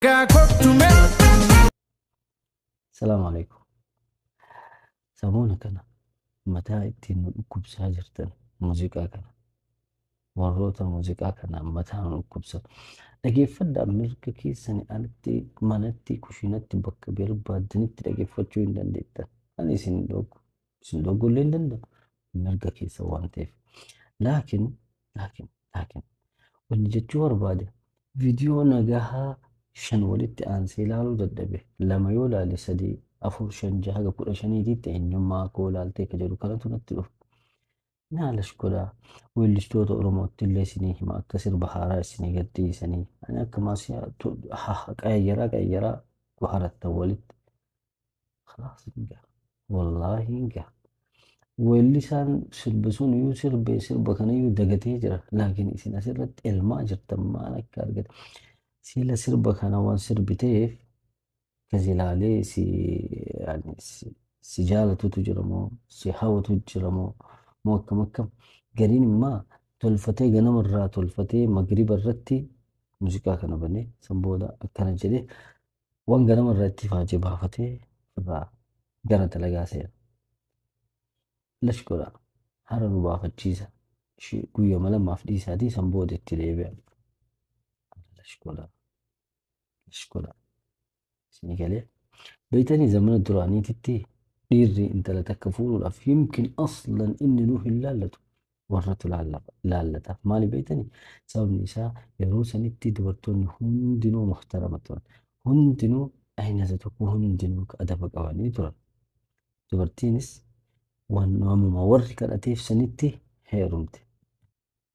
Kottume. Salaamu alaikum. Samoona kana mataa ittiin nu dhukkubsaa jirtan muuziqaa kana. Warroota muuziqaa kana mataa nu dhukkubsan. Dhageeffadhaa, mirga keessanii alatti, manatti, kushiinatti, bakka barbaaddanitti dhageeffachuu hin dandeettan. Ani isin dhoggu. Isin dhogguu illee hin danda'u. Mirga keessa waan ta'eef. Laakiin wanni jechuu barbaade, viidiyoo nagahaa shan walitti aansee ilaaluu dadhabe. Lama yoo ilaale, sadii, afur, shan, jaha ga 15tiitti eenyummaa koo ilaaltee ka jedhu kanatu natti dhufa. Naalash godhaa. Weellistoota Oromootti illee isinii hima, akka sirba haaraa isinii gadhiisanii. Ani akka maasii qayyaraa qayyaraa harattan walitti. Khalaas, hin gaha. Wallaahi hin gaha. Weellisaan sirba sun iyyuu sirbee sirba kanayyuu dagatee jira. Laakiin isin asirratti elmaa jirtan, maal akka argate. Sila sirba kana waan sirbiteef kasi ilaalee si yaani si jaalatutu jira moo, si hawwatu jira moo akkam akkam? Gariin immoo tolfatee, ganamarraa tolfatee, magriba irratti muuziqaa kana banee, san booda akkana jedhee waan ganamarraa itti faajee baafatee irraa gara dalagaa seena. Lash godha. Hara nu baafachiisa. Guyyama lamaaf dhiisaatii san booda itti deebi'a. Lash godha. Lash godha. Isinii galee. Beeytanii, zamana duraaniititti dhiirri intala takka fuudhuudhaaf yumkin aslan inni nuu hin laallatu, warratu laallata. Maali beeytanii? Sababni isaa yeroo sanitti dubartoonni hundinuu muhtarama turan. Hundinuu aynata tokko, hundinuu adaba qabanii turan. Dubartiinis waan warri kadhateef sanitti heerumte.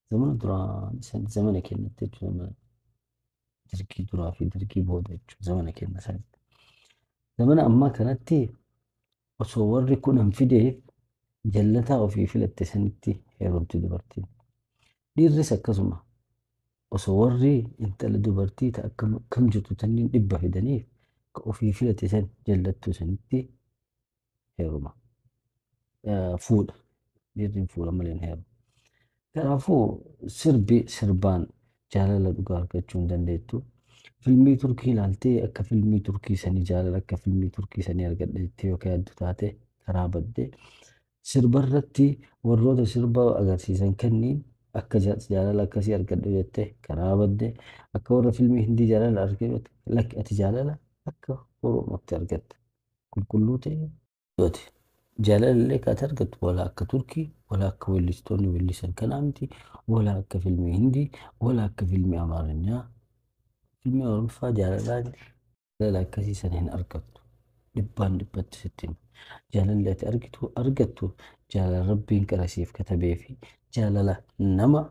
Zamana duraan zamana kennatti jechuudha. Zamana Dargii duraa fi Dargii booda jechuudha. Zamana kenna sanitti. Zamana ammaa kanatti osoo warri 10 fideef jallataa ofii filatte sanitti heerumti dubartiin. Dhiirris akkasuma osoo warri intala dubartii ta akkam akkam jirtu tanniin 100 fidaniif, ka ofii filate san, jallattuu sanitti heeruma. Fuudha. Dhiirri fuudha malee hin heerumu. Kanaafuu sirbi sirbaan jaalala dhugaa argachuu hin dandeettu. Filmii Turkii ilaaltee akka filmii Turkii sanii jaalala akka filmii Turkii sanii argadha jettee yoo yaaddu taate, karaa baddee. Sirba irratti warroota sirba agarsiisan kanniin akka jaalala akkasii argadhu jettee, karaa baddee. Akka warra filmii Hindii jaalala argadhu, lakki, ati jaalala akka Oromootti argatta. Qulqulluu ta'e. Jaalala illee kan ati argattu wala akka Turkii, wala akka weellistoonni weellisan kanaa miti, wala akka filmii Hindii, wala akka filmii Amaarinyaa. Filmii Oromoffaa jaalalaa jaalala akkasii sana hin argattu. Dhibbaan dhibbatti sitti hima. Jaalalli ati argattu jaalala Rabbiin qarasiif katabee fi jaalala nama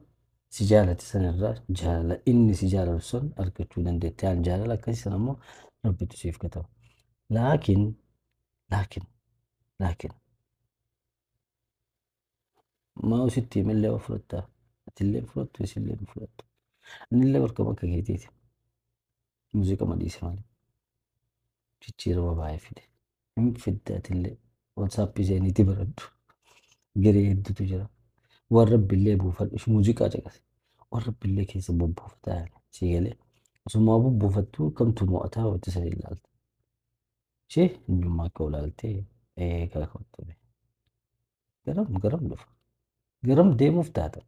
si jaalate sanarraa, jaalala inni si jaalatu san argachuu dandeetta. Yaani jaalala akkasii sana immoo Rabbitu siif kataba. Laakiin maa sitti himillee of fudhattaa? Atillee fudhattu, isillee hin fudhattu. Anillee bakka bakka keetiiti. Muuziqaa madhiise malee. Jijjiirama baay'ee fide. Hin fidde atillee. WhatsAppii seeniitii baradhu. Garee hedduutu jira. Waan Rabbiillee buufadhu. Muuziqaa caqase. Waan Rabbiillee keessa bubbuufataa yaala. Si galee. Osuma bubbuufattuu kamtu mo'ataa wanta sana ilaalta. Ishee eenyummaa akka olaaltee eegaa kottu. Garam garam dhufa. Garam deemuuf taata.